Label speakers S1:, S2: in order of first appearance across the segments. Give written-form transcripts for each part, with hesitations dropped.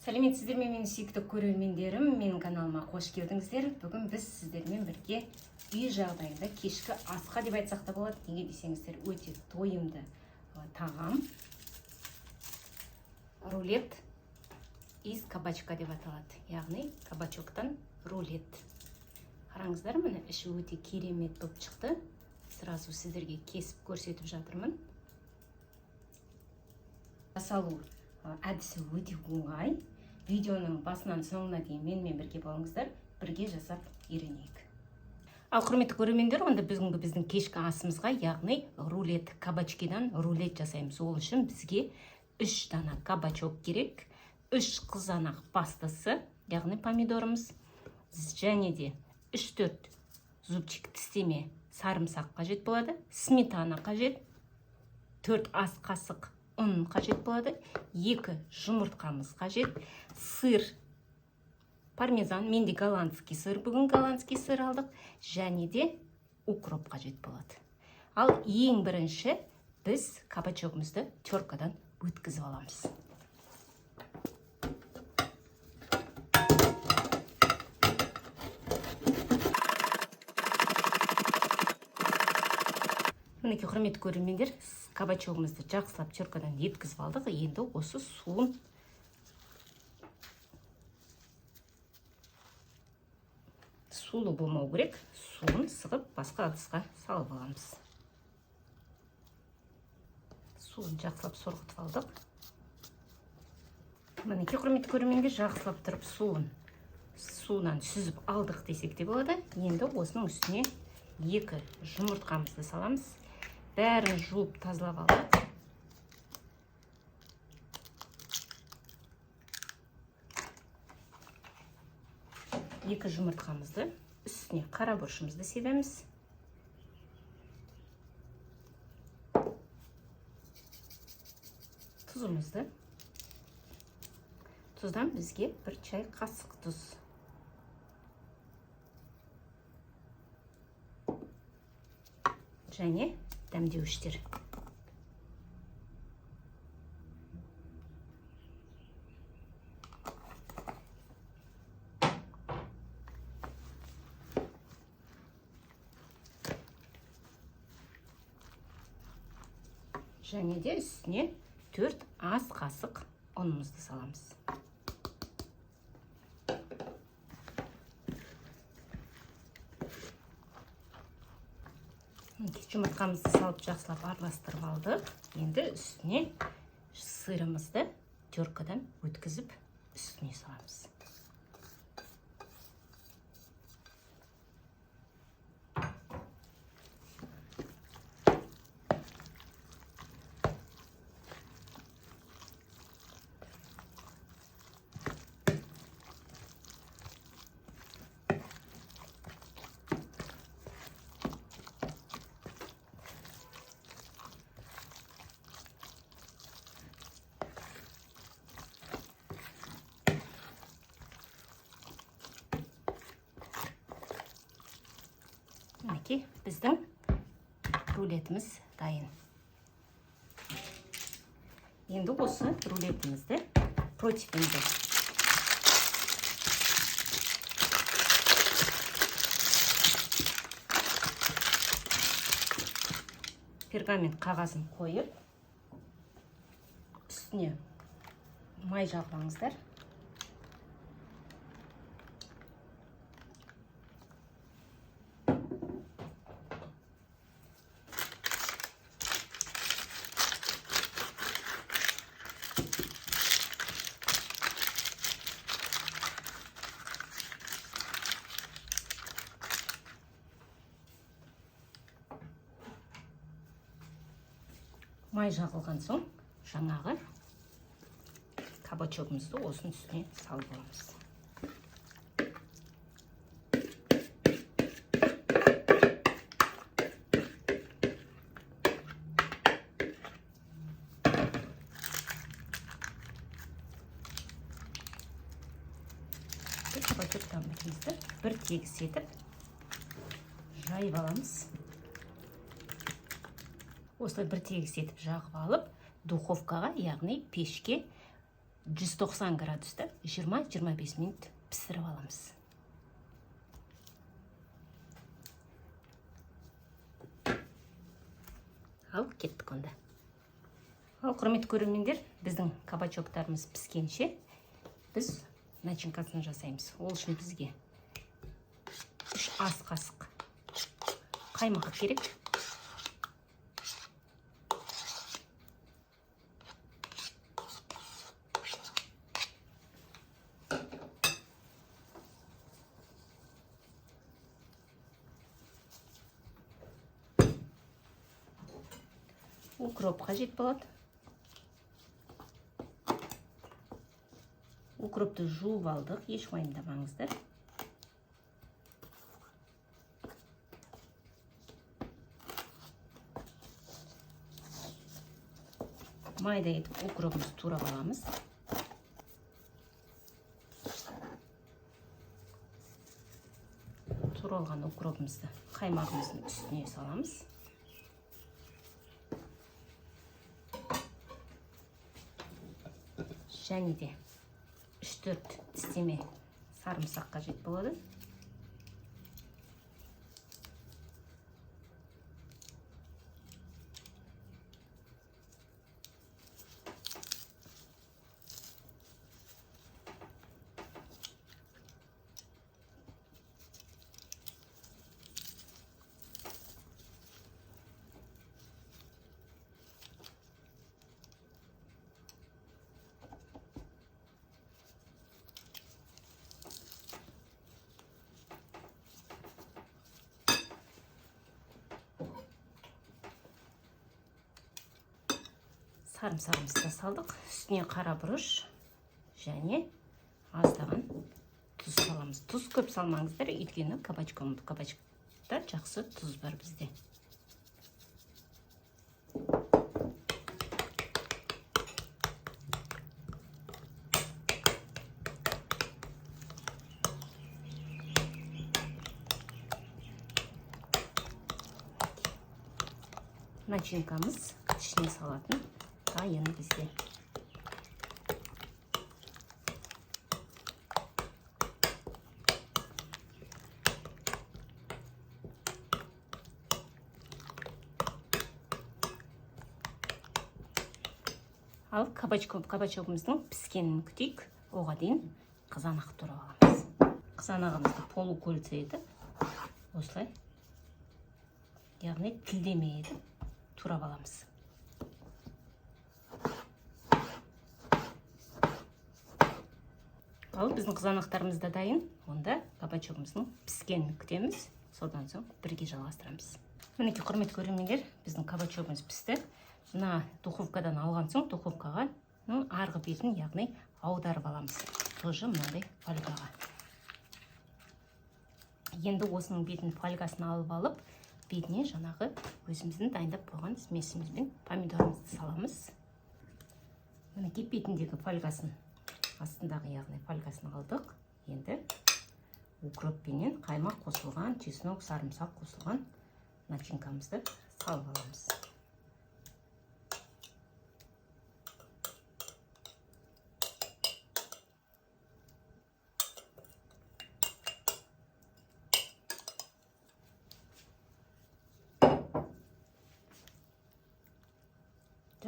S1: Сәлеметсіздер ме, менің сүйікті көрермендерім! Менің каналыма қош келдіңіздер. Бүгін біз сіздермен бірге үй жағдайында кешкі асқа деп айтсақ та болады. Неге десеңіздер, өте тойымды тағам. Рулет из кабачка деп аталады. Яғни кабачоктан рулет. Қараңыздар, міне, іші өте керемет болып шықты. Сразу сіздерге кесіп көрсетіп жатырмын. Жасалу әдісі өте оңай. Видеоның басынан соңына дейін менімен бірге болыңыздар, бірге жасап үйренейік. Ал, құрметті көрермендер, онда бүгінгі біздің кешкі асымызға, яғни рулет, кабачкидан рулет жасаймыз. Ол үшін бізге 3 дана кабачок керек, 3 қызанақ пастасы, яғни помидорымыз, және де 3-4 зубчик тістеме сарымсақ қажет болады, сметана қажет, 4 ас қасық ұн қажет болады, 2 жұмыртқамыз қажет, сыр пармезан, менде голландский сыр, бүгін голландский сыр алдық, және де укроп қажет болады. Ал ең бірінші біз кабачогымызды теркадан өткізіп аламыз. Мінекей, құрметті көрермендер, кабачогымызды жақсылап теркадан еткізіп алдық. Енді осы суын сулы болмау керек, суын сығып басқа ыдысқа салып аламыз. Суын жақсылап сорғытып алдық. Мінекей, құрметті көрермендер, жақсылап тұрып суынан сүзіп алдық десек те болады. Енді осының үстіне 2 жұмыртқамызды саламыз. Бәрін жуып тазалап алдық. 2 жұмыртқамызды үстіне қара бұрышымызды себеміз. Тұзымызды. Тұздан бізге 1 чай қасық тұз. Және дәмдеуіштер. Және де үстіне 4 ас қасық ұнымызды саламыз. Жұмыртқамызды салып жақсылап араластырып алдық. Енді үстіне сырымызды теркадан өткізіп үстіне саламыз. Мінекей, біздің рулетіміз дайын. Енді осы рулетімізді противеньге пергамент қағазын қойып, үстіне май жағып алыңыздар. Май жағылған соң жаңағы кабачогымызды осының үстіне салып аламыз. Кабачоктарымызды бір тегіс етіп жайып аламыз. Осылай бір тегіс етіп жағып алып, духовкаға, яғни пешке 190 градуста 20-25 минут пісіріп аламыз. Ал кеттік онда. Ал, құрметті көрермендер, біздің кабачоктарымыз піскенше біз начинкасын жасаймыз. Ол үшін бізге 3 ас қасық қаймақ керек. Укроп қажет болады. Укропты жуып алдық, еш уайымдамаңыздар. Майда етіп укропымызды турап аламыз. Туралған укропымызды қаймағымыздың үстіне саламыз. Және де 3-4 тістеме сарымсақ қажет болады. Сарымсағымызды да салдық. Үстіне қара бұрыш және аздаған тұз саламыз. Тұз көп салмаңыздар, өйткені кабачокта жақсы тұз бар бізде. Начинкамыз ішіне салатын дайын бізде. Ал кабачогымыздың піскенін күтейік. Оға дейін қызанақ турап аламыз. Қызанағымызды полукольца етіп, осылай, яғни тілдеме етіп турап аламыз. Ал біздің қызанақтарымыз да дайын. Онда кабачогымыздың піскенін күтеміз. Содан соң бірге жалғастырамыз. Мінекей, құрметті көрермендер, біздің кабачогымыз пісті. Мына духовкадан алған соң духовкаға арғы бетін, яғни аударып аламыз. Тоже мынандай фольгаға. Енді осының бетін фольгасын алып алып, бетіне жаңағы өзіміздің дайындап қойған смесіміз бен помидорымызды саламыз. Мінекей, бетіндегі фольгасын, астындағы, яғни фольгасын алдық. Енді укроппенен қаймақ қосылған, чеснок, сарымсақ қосылған начинкамызды салып аламыз.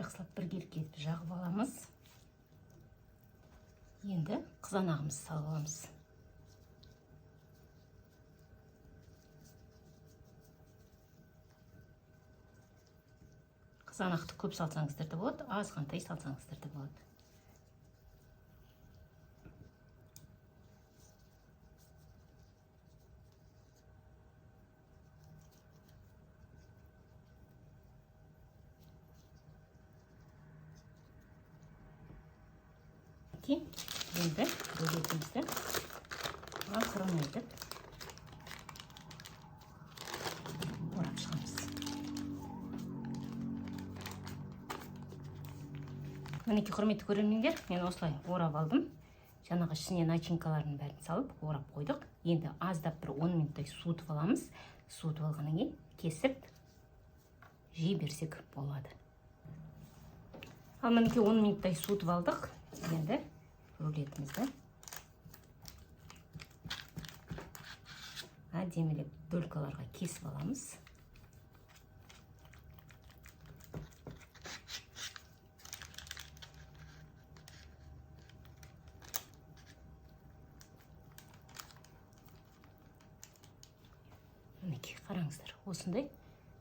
S1: Жақсылап біркелкі етіп жағып аламыз. Енді қызанағымызды салып аламыз. Қызанақты көп салсаңыздар да болады, азғантай салсаңыздар да болады. Енді бөлетімізді ақырын етіп орап шығамыз. Мінекей, құрметті көрермендер, мен осылай орап алдым. Жаңағы ішіне начинкалардың бәрін салып орап қойдық. Енді аздап бір 10 минуттай суытып аламыз. Суытып алғаннан кейін кесіп жей берсек болады. Ал мінекей 10 минуттай суытып алдық. Енді рулетімізді әдемілеп долькаларға кесіп аламыз. Мінекей, қараңыздар, осындай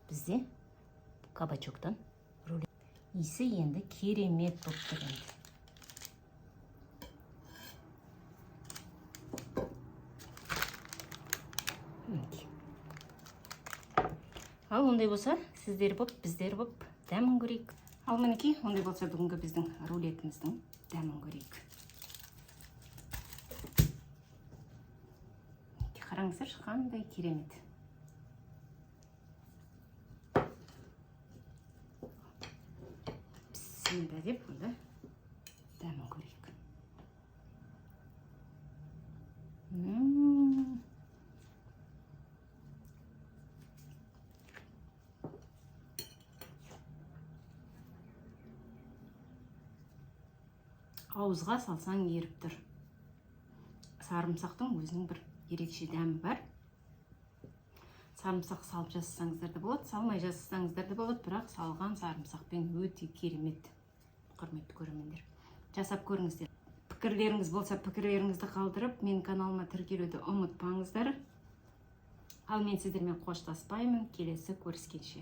S1: бізде кабачоктан рулет. Иісі енді керемет болып тұр енді. Мінекей. Ал ондай болса, сіздер боп, біздер боп дәмін көрейік. Ал мінекей, ондай болса бүгінгі біздің рулетіміздің дәмін көрейік. Мінекей, қараңыздаршы, қандай керемет. Бісміллә деп онда дәмін көрейік. Ауызға салсаң еріп тұр. Сарымсақтың өзінің бір ерекше дәмі бар. Сарымсақ салып жасасаңыздар да болады, салмай жасасаңыздар да болады, бірақ салған сарымсақпен өте керемет. Құрметті көрермендер, жасап көріңіздер. Пікірлеріңіз болса, пікірлеріңізді қалдырып, менің каналыма тіркелуді ұмытпаңыздар. Ал мен сіздермен қоштаспаймын. Келесі көріскенше.